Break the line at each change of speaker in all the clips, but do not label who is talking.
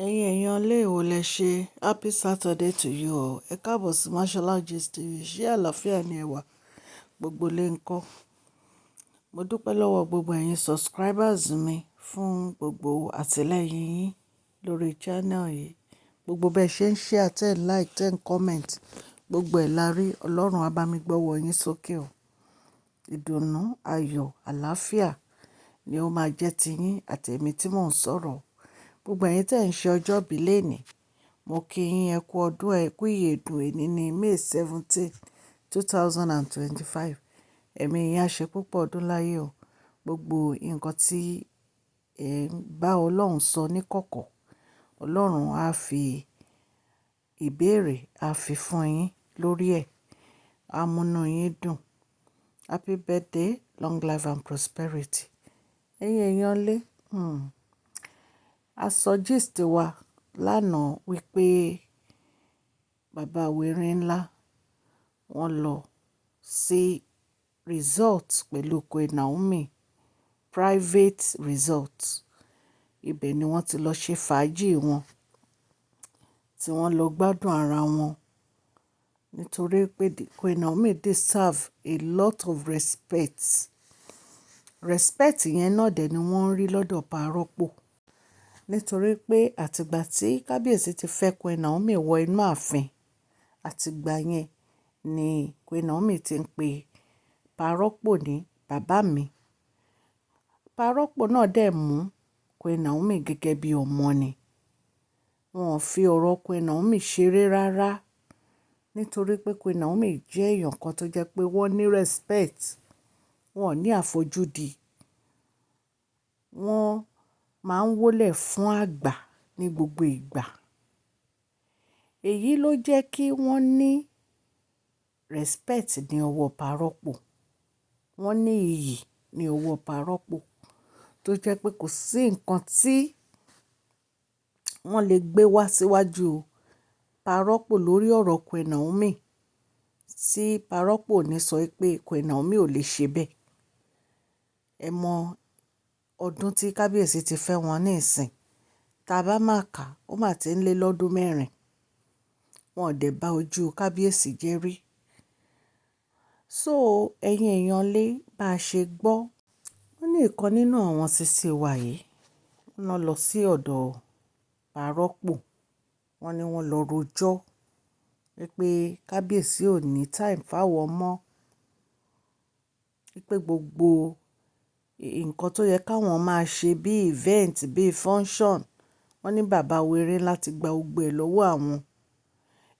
Ẹ̀yin èèyàn ilé ìwò lẹ ṣe. Happy Saturday to you all. Ẹ káàbọ̀ sí Mashola Gist TV. Ṣé àlàáfíà ni ẹ wà? Gbogbo lè ń kọ́. Mo dúpẹ́ lọ́wọ́ gbogbo ẹ̀yin subscribers mi fún gbogbo àtìlẹ́yìn yín lórí channel yìí. Gbogbo bẹ́ẹ̀ ṣe ń share, ten like, ten comment. Gbogbo ẹ̀ la rí. Ọlọ́run á bá mi gbọ́wọ́ yín sókè o. Ìdùnnú, ayọ̀, àlàáfíà ni ó máa jẹ́ ti yín àti èmi tí mò ń sọ̀rọ̀. Gbogbo ẹ̀yin tí ẹ̀ ń ṣe ọjọ́ ìbí lónìí, mo kí yín ẹ kú ọdún, ẹ kú ìyèdún. Èní ní May 17, 2025. Ẹ̀mí yín á ṣe púpọ̀ ọdún láyé o. Gbogbo nǹkan tí ẹ̀ ń bá Ọlọ́run sọ ní kọ̀kọ̀, Ọlọ́run á fi ìbéèrè, á fi fún yín lórí ẹ̀. Á múnú yín dùn. Happy birthday, long life and prosperity. Ẹ̀yin èèyàn lé, a sọ gist wa lánàá wípé bàbá Erin ńlá wọ́n lọ sí resort pẹ̀lú Queen Naomi, private resort. Ibẹ̀ ni wọ́n ti lọ ṣe fàájì wọn, tí wọ́n lọ gbádùn ara wọn. Nítorí pé Queen Naomi deserve a lot of respect. Respect yẹn náà dẹ̀ ni wọ́n ń rí lọ́dọ̀ Parọ́pò. Nítorí pé àtìgbà tí kábíyèsí ti fẹ́ Queen Naomi wọ inú ààfin, àtìgbà yẹn ni Queen Naomi ti ń pe Parọ́pò ní bàbá mi. Parọ́pò náà dẹ̀ mú Queen Naomi gẹ́gẹ́ bí ọmọ ni. Wọn ò fi ọ̀rọ̀ Queen Naomi ṣeré rárá. Nítorí pé Queen Naomi jẹ́ èèyàn kan tó jẹ́ pé wọ́n ní respect, wọ́n ò ní àfojúdi. Wọ́n máa ń wólẹ̀ fún àgbà ní gbogbo ìgbà. Èyí ló jẹ́ kí wọ́n ní respect ní ọwọ́ Parọ́pò. Wọ́n ní iyì ní ọwọ́ Parọ́pò tó jẹ́ pé kò sí nǹkan tí wọ́n lè gbé wá síwájú Parọ́pò lórí ọ̀rọ̀ Queen Naomi tí Parọ́pò ní sọ pé Queen Naomi ò lè ṣe bẹ́ẹ̀. Ẹ mọ ọdún tí kábíyèsí ti fẹ́ wọn ní ìsìn. Tá bá máa kà, ó máa ti ń lé lọ́dún mẹ́rin. Wọn ò dẹ̀ bá ojú kábíyèsí jẹ́ rí. So ẹ̀yin èèyàn lé, bá ṣe gbọ́, wọ́n ní ìkan nínú àwọn sisi wa yìí, wọ́n lọ sí ọ̀dọ̀ Parọ́pò. Wọ́n ní wọ́n lọ rojọ́ wípé kábíyèsí ò ní time fáwọn mọ́. Wípé gbogbo nǹkan tó yẹ káwọn máa ṣe bí event, bí function, wọ́n ní bàbá wèrè láti gba gbogbo ẹ̀ lọ́wọ́ àwọn.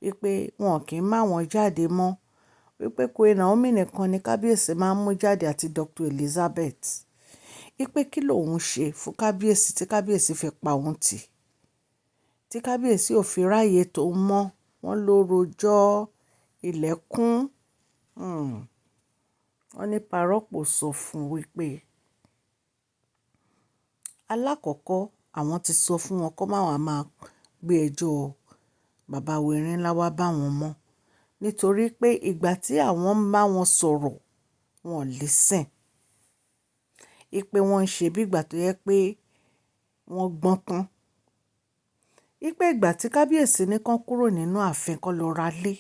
Wípé wọn kì í má wọn jáde mọ́. Wípé Queen Naomi nìkan ni kábíyèsí máa ń mú jáde àti Dr. Elizabeth. Wípé kí lòun ṣe fún kábíyèsí tí kábíyèsí fi pa òun tì. Tí kábíyèsí ò fi ráyè tó mọ́, wọ́n ló rojọ́ ilẹ̀kùn. Wọ́n ní Parọ́pò sọ fún wípé alákọ̀ọ́kọ́ àwọn ti sọ fún wọn kó má wá máa gbé ẹjọ́ bàbá wèrè ńlá wá bá wọn mọ́. Nítorí pé ìgbà tí àwọn ń bá wọn sọ̀rọ̀, wọn ò listen. Wípé wọ́n ń ṣe bí ìgbà tó yẹ pé wọ́n gbọ́n tán. Wípé ìgbà tí kábíyèsí ní kó kúrò nínú ààfin kó lọ ra lé,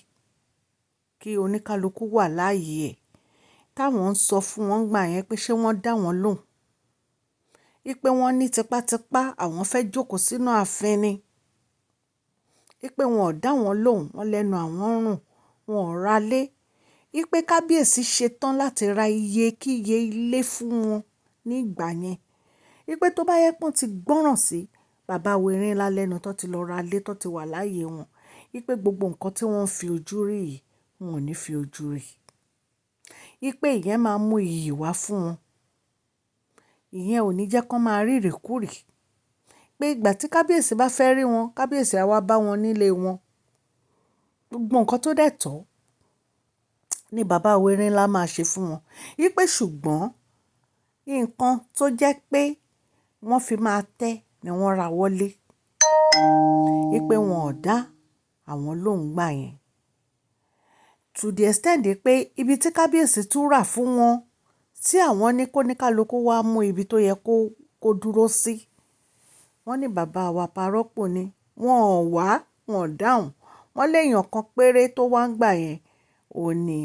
kí oníkálukú wà láàyè ẹ̀. Táwọn ń sọ fún wọn gbà yẹn pé ṣé wọ́n dá wọn lóhùn. Wípé wọ́n ní tipátipá àwọn fẹ́ jókòó sínú ààfin ni. Wípé wọn ò dá wọn lóhùn, wọ́n lẹ́nu àwọn ń rùn, wọn ò ra lé. Wípé kábíyèsí ṣetán láti ra iye kíye ilé fún wọn ní ìgbà yẹn. Wípé tó bá yẹ pé wọ́n ti gbọ́ràn sí bàbá wèrè ńlá lẹ́nu tó ti lọ ra lé tó ti wà láàyè wọn. Wípé gbogbo nǹkan tí wọ́n ń fi ojú rí yìí, wọn ò ní fi ojú rí. Wípé ìyẹn máa mú iyì wá fún wọn. Ìyẹn ò ní jẹ́ kó máa rí ìrìkúrì. Pé ìgbà tí kábíyèsí bá fẹ́ rí wọn, kábíyèsí á wá bá wọn nílé wọn. Gbogbo nǹkan tó dẹ̀ tọ́ ní bàbá wèrè ńlá máa ṣe fún wọn. Wípé ṣùgbọ́n nǹkan tó jẹ́ pé wọ́n fi máa tẹ́ ni wọ́n ra wọlé. Wípé wọn ò dá àwọn lóhùn gbà yẹn. To the extent pé ibi tí kábíyèsí tún rà fún wọn, tí àwọn ní kó ní kálukú wá mú ibi tó yẹ kó dúró sí. Wọ́n ní bàbá wa parọ́pò ni wọ́n ò wá, wọ́n ò dáhùn. Wọ́n léèyàn kan péré tó wá ń gbà yẹn, òun ní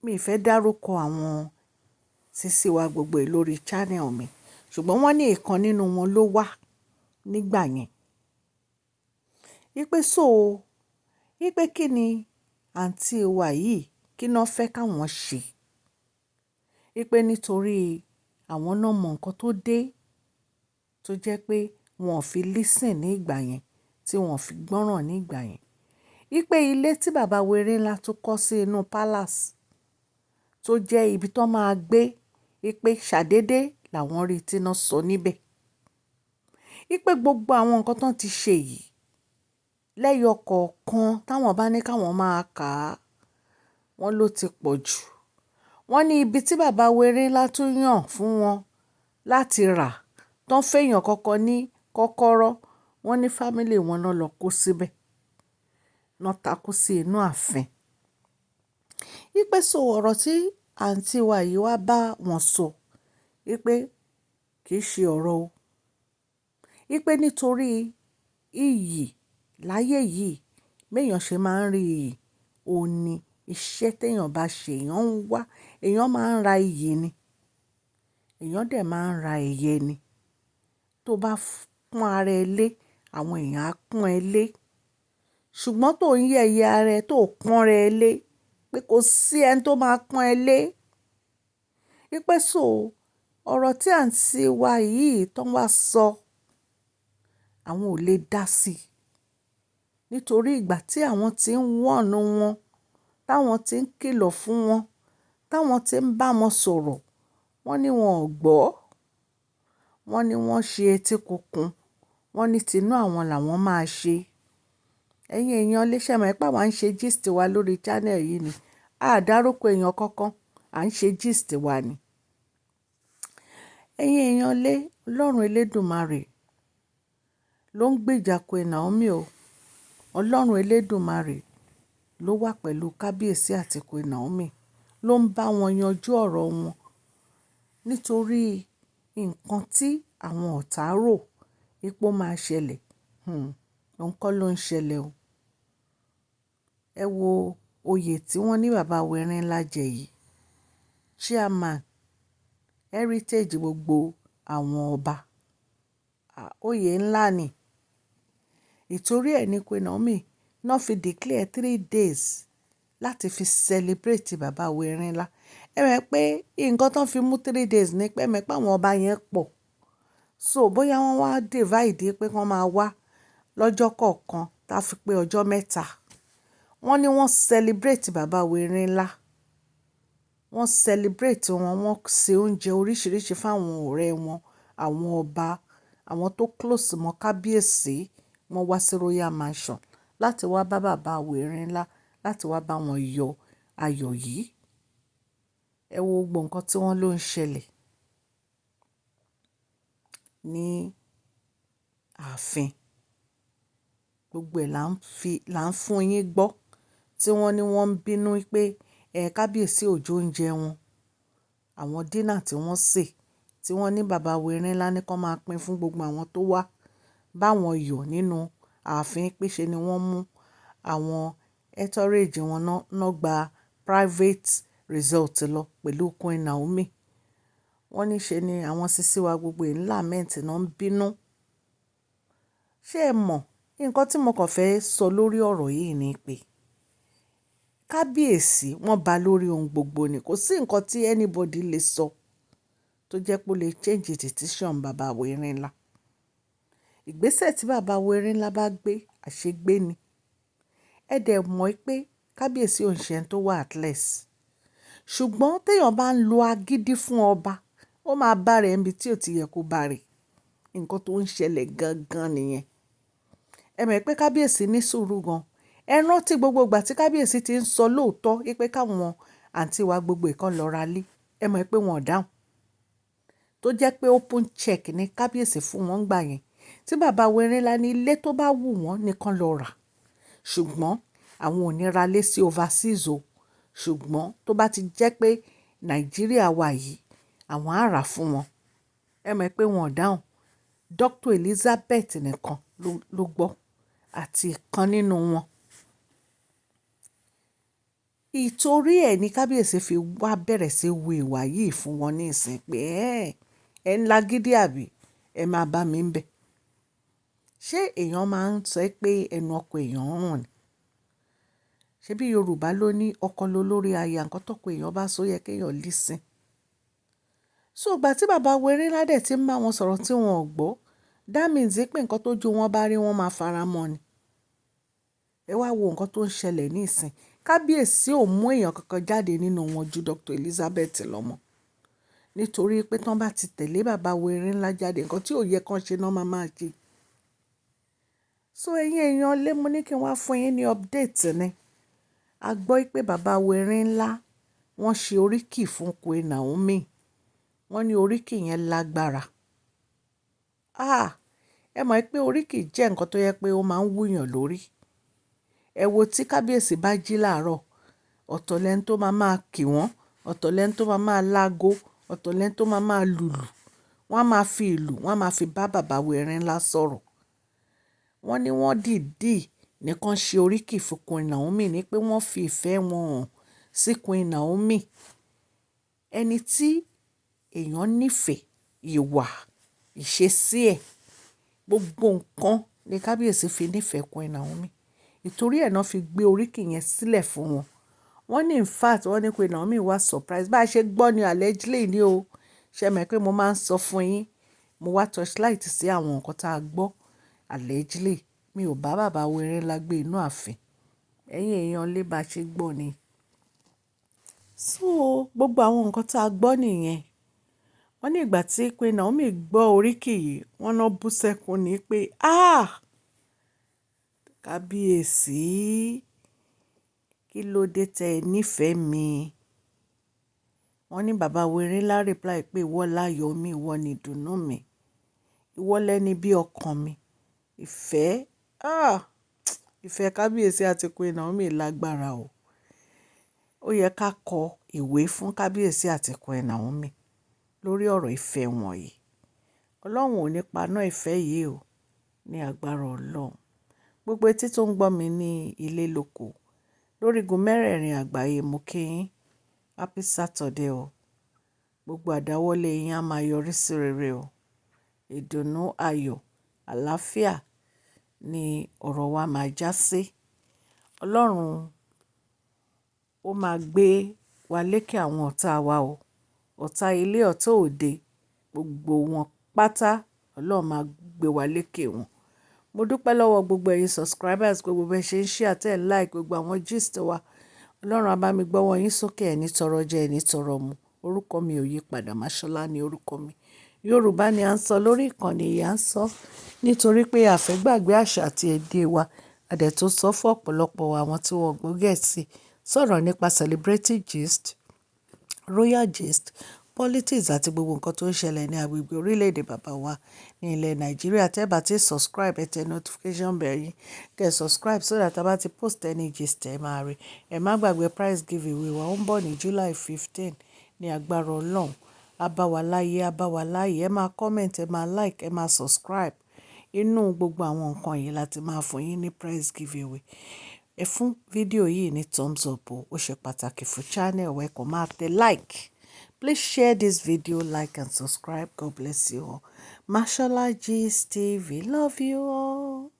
mi fẹ́ dárúkọ àwọn sisi wa gbogbo yìí lórí channel mi. Ṣùgbọ́n wọ́n ní ìkan nínú wọn ló wá nígbà yẹn. Wípé so, wípé kí ni àǹtí wa yìí, kí ná fẹ́ káwọn ṣe? Wípé nítorí àwọn náà mọ nǹkan tó dé tó jẹ́ pé wọn ò fi listen ní ìgbà yẹn, tí wọ́n fi gbọ́ràn ní ìgbà yẹn. Wípé ilé tí bàbá Erin-Ńlá tó kọ́ sí inú palace tó jẹ́ ibi tó máa gbé, wípé ṣàdédé làwọn rí tí iná sọ níbẹ̀. Wípé gbogbo àwọn nǹkan tó ti ṣe yìí lẹ́yọ kọ̀ọ̀kan táwọn bá ní káwọn máa kà á, wọ́n ló ti pọ̀ jù. Wọ́n ní ibi tí bàbá Erin-Ńlá tún yàn fún wọn láti rà, tó ń fẹ́yàn kọ́kọ́ ní kọ́kọ́rọ́, wọ́n ní family wọn náà lọ kó síbẹ̀. Náà takú sí inú ààfin. Wípé so ọ̀rọ̀ tí àǹtí wa yìí wá bá wọn sọ, wípé kì í ṣe ọ̀rọ̀ o. Wípé nítorí iyì láyé yìí, bí èèyàn ṣe máa ń rí iyì, òun ní iṣẹ́ tí èèyàn bá ṣe, èèyàn ń wá, èèyàn máa ń ra iyì ni. Èèyàn dẹ̀ máa ń ra ẹ̀yẹ ni. Tó bá pọ́n ara ẹ lé, àwọn èèyàn á pọ́n ẹ lé. Ṣùgbọ́n tó ń yẹ̀yẹ́ ara ẹ, tó pọ́n ara ẹ lé, pé kò sí ẹni tó máa pọ́n ẹ lé. Wípé so ọ̀rọ̀ tí àǹtí wa yìí tó ń wá sọ, àwọn ò lè dá sí. Nítorí ìgbà tí àwọn tí ń warn wọn, táwọn tí ń kìlọ̀ fún wọn, táwọn tí ń bá wọn sọ̀rọ̀, wọ́n ní wọn ò gbọ́. Wọ́n ní wọ́n ṣe etí kunkun. Wọ́n ní tinú àwọn làwọn máa ṣe. Ẹ̀yin èèyàn lè ṣe mọ̀ pé àwa ń ṣe gist wa lórí channel yìí ni. A dárúkọ èèyàn kankan, à ń ṣe gist wa ni. Ẹ̀yin èèyàn lé, Ọlọ́run elédùmarè ló ń gbèjà Queen Naomi o. Ọlọ́run elédùmarè ló wà pẹ̀lú kábíyèsí àti Queen Naomi, ló ń bá wọn yanjú ọ̀rọ̀ wọn. Nítorí nǹkan tí àwọn ọ̀tá rò wípé ó máa ṣẹlẹ̀, òun kọ́ ló ń ṣẹlẹ̀ o. Ẹ wo oyè tí wọ́n ní bàbá Erin-Ńlá jẹ yìí. Chairman heritage gbogbo àwọn ọba. Oyè ńlá ni. Ìtorí ẹ ní Queen Naomi náà fi declare 3 days láti fi celebrate bàbá Erin-Ńlá. Ẹ mọ̀ pé nǹkan tó fi mú 3 days ní pé ẹ mọ̀ pé àwọn ọba yẹn pọ̀. So bóyá wọ́n wá divide pé kí wọ́n máa wá lọ́jọ́ kọ̀ọ̀kan tá fi pé ọjọ́ mẹ́ta. Wọ́n ní wọ́n celebrate bàbá Erin-Ńlá. Wọ́n celebrate wọn, wọ́n se oúnjẹ oríṣiríṣi fún àwọn ọ̀rẹ́ wọn, àwọn ọba, àwọn tó close mọ́ kábíyèsí. Wọ́n wá sí Royal Mansion láti wá bá bàbá Erin-Ńlá, láti wá bá wọn yọ ayọ̀ yìí. Ẹ wo gbogbo nǹkan tí wọ́n ló ń ṣẹlẹ̀ ní ààfin. Gbogbo ẹ̀ là ń fi, là ń fún yín gbọ́ tí wọ́n ní wọ́n ń bínú pé ẹ kábíyèsí ò jẹ oúnjẹ wọn. Àwọn dinner tí wọ́n sè, tí wọ́n ní bàbá Erin-Ńlá ní kí wọ́n máa pín fún gbogbo àwọn tó wá bá wọn yọ̀ nínú ààfin pé ṣe ni wọ́n mú àwọn entourage wọn náà gba private resort lọ pẹ̀lú Queen Naomi. Wọ́n ní ṣe ni àwọn sisi wa gbogbo ń lament náà ń bínú. Ṣé ẹ mọ̀? Nǹkan tí mo kàn fẹ́ sọ lórí ọ̀rọ̀ yìí ni pé kábíyèsí wọ́n ba lórí ohun gbogbo ni. Kò sí nǹkan tí anybody lè sọ tó jẹ́ pé ó lè change decision bàbá Erin-Ńlá. Ìgbésẹ̀ tí bàbá Erin-Ńlá bá gbé, àṣegbé ni. Ẹ dẹ̀ mọ̀ pé kábíyèsí ò ń ṣe ẹni tó wà heartless. Ṣùgbọ́n tí èèyàn bá ń lo agídí fún ọba, ó máa bá rẹ̀ níbi tí ò ti yẹ kó bá rẹ̀. Nǹkan tó ń ṣẹlẹ̀ gangan nìyẹn. Ẹ mọ̀ pé kábíyèsí ní sùúrù gan. Ẹ rántí gbogbo ìgbà tí kábíyèsí ti ń sọ lóòótọ́ wípé káwọn àǹtí wa gbogbo ìkan lọ ra lé. Ẹ mọ̀ pé wọ́n ò dáhùn. Tó jẹ́ pé open check ní kábíyèsí fún wọn gbà yẹn. Tí bàbá Erin-Ńlá ní ilé tó bá wù wọ́n nìkan lọ rà. Ṣùgbọ́n àwọn ò ní ra lé sí overseas o. Ṣùgbọ́n tó bá ti jẹ́ pé Nàìjíríà wa yìí, àwọn á rà fún wọn. Ẹ mọ̀ pé wọ́n ò dáhùn. Dr. Elizabeth nìkan ló gbọ́ àti ìkan nínú wọn. Ìtorí ẹ ní kábíyèsí fi wá bẹ̀rẹ̀ sí hu ìwà yìí fún wọn ní ìsìn pé ẹ ń lágídí àbí ẹ máa bá mi ń bẹ̀. Ṣé èèyàn máa ń sọ pé ẹnu ọkọ èèyàn ń rùn ni? Ṣé bí Yorùbá ló ní ọkọ ló lórí aya, nǹkan tó kọ èèyàn bá sọ yẹ kí èèyàn listen. So ìgbà tí bàbá Werinlá dẹ̀ tí ń bá wọn sọ̀rọ̀ tí wọ́n ò gbọ́, that means pé nǹkan tó ju wọn bá rí wọ́n máa faramọ́ ni. Ẹ wá wo nǹkan tó ń ṣẹlẹ̀ ní ìsìn. Kábíyèsí ò mú èèyàn kankan jáde nínú wọn ju Dr. Elizabeth lọ mọ́. Nítorí pé tí wọ́n bá ti tẹ̀lé bàbá Werinlá jáde, nǹkan tí ò yẹ kí wọ́n ṣe náà máa máa ṣe. So ẹ̀yin èèyàn lé, mo ní kí n wá fún yín ní update ni. A gbọ́ pé bàbá Werinlá wọ́n ṣe oríkì fún Queen Naomi. Wọ́n ní oríkì yẹn lágbára. Ah! Ẹ mọ̀ pé oríkì jẹ́ nǹkan tó yẹ pé ó máa ń wúyàn lórí. Ẹ wo tí kábíyèsí bá jí láàárọ̀, ọ̀tọ̀ lẹ́ni tó máa máa kí wọ́n, ọ̀tọ̀ lẹ́ni tó máa máa láago, ọ̀tọ̀ lẹ́ni tó máa máa lùlù. Wọ́n á máa fi ìlù, wọ́n á máa fi bá bàbá Werinlá sọ̀rọ̀. Wọ́n ní wọ́n dìdí nìkan ṣe oríkì fún Queen Naomi ní pé wọ́n fi ìfẹ́ wọn hàn sí Queen Naomi. Ẹni tí èèyàn nífẹ̀ẹ́, ìwà, ìṣesí ẹ̀, gbogbo nǹkan ní kábíyèsí fi nífẹ̀ẹ́ Queen Naomi. Ìtorí ẹ náà fi gbé oríkì yẹn sílẹ̀ fún wọn. Wọ́n ní in fact wọ́n ní Queen Naomi wá surprise. Bá ṣe gbọ́ ni allegedly ni o. Ṣé ẹ mọ̀ pé mo máa ń sọ fún yín, mo wá torchlight sí àwọn nǹkan tí a gbọ́ allegedly. Mi ò bá bàbá Werinlá gbé inú ààfin. Ẹ̀yin èèyàn lé, bá ṣe gbọ́ ni. So gbogbo àwọn nǹkan tí a gbọ́ nìyẹn. Wọ́n ní ìgbà tí Queen Naomi gbọ́ oríkì yìí, wọ́n ná bú sẹ́kún ní pé, "Ah! Kábíyèsí, kí ló dé tẹ ẹ nífẹ̀ẹ́ mi?" Wọ́n ní bàbá Werinlá reply pé ìwọ láyọ̀ mi, ìwọ ni ìdùnnú mi, ìwọ lẹni bí ọkàn mi. Ìfẹ́, ah! Ìfẹ́ kábíyèsí àti Queen Naomi lágbára o. Ó yẹ ká kọ ìwé fún kábíyèsí àti Queen Naomi lórí ọ̀rọ̀ ìfẹ́ wọn yìí. Ọlọ́run ò ní paná ìfẹ́ yìí o ní agbára Ọlọ́run. Gbogbo etí tó ń gbọ́ mi ní ilé lóko, lórí igun mẹ́rẹ̀ẹ̀rin àgbáyé, mo kí yín. Happy Saturday o. Gbogbo àdáwọ́lé yín á máa yọrí sí rere o. Ìdùnnú, ayọ̀, àlàáfíà ni ọ̀rọ̀ wa máa jásí. Ọlọ́run ó máa gbé wa lékè àwọn ọ̀tá wa o. Ọ̀tá ilé, ọ̀tá òde, gbogbo wọn pátá Ọlọ́run máa gbé wa lékè wọn. Mo dúpẹ́ lọ́wọ́ gbogbo ẹ̀yin subscribers, gbogbo bí ẹ ṣe ń share, tẹ́ ẹ like gbogbo àwọn gist wa. Ọlọ́run á bá mi gbọ́wọ́ yín sókè, ẹ ní tọrọ jẹ, ẹ ní tọrọ mu. Orúkọ mi ò yí padà, Mashola ni orúkọ mi. Yorùbá ni à ń sọ lórí ìkànnì yìí, à ń sọ nítorí pé a fẹ́ gbàgbé àṣà àti èdè wa. A dẹ̀ tún sọ fún ọ̀pọ̀lọpọ̀ àwọn tí wọ́n gbọ́ Gẹ̀ẹ́sì. Sọ̀rọ̀ nípa celebrity gist, royal gist, politics àti gbogbo nǹkan tó ń ṣẹlẹ̀ ní agbègbè orílẹ̀-èdè bàbá wa ní ilẹ̀ Nàìjíríà. Tẹ́ bá ti subscribe, ẹ tẹ notification bell yín, kí ẹ subscribe so that a bá ti post any gist ẹ máa rí. Ẹ má gbàgbé prize giveaway wa ó ń bọ̀ ní July 15 ní agbára Ọlọ́run. A bá wa láyé, a bá wa láyé. Ẹ máa comment, ẹ máa like, ẹ máa subscribe. Inú gbogbo àwọn nǹkan yìí la ti máa fún yín ní prize giveaway. Ẹ fún fídíò yìí ní thumbs up o, ó ṣe pàtàkì fún channel wa. Ẹ kàn máa tẹ like. Please share this video, like and subscribe. God bless you all. Mashola Gist TV. Love you all.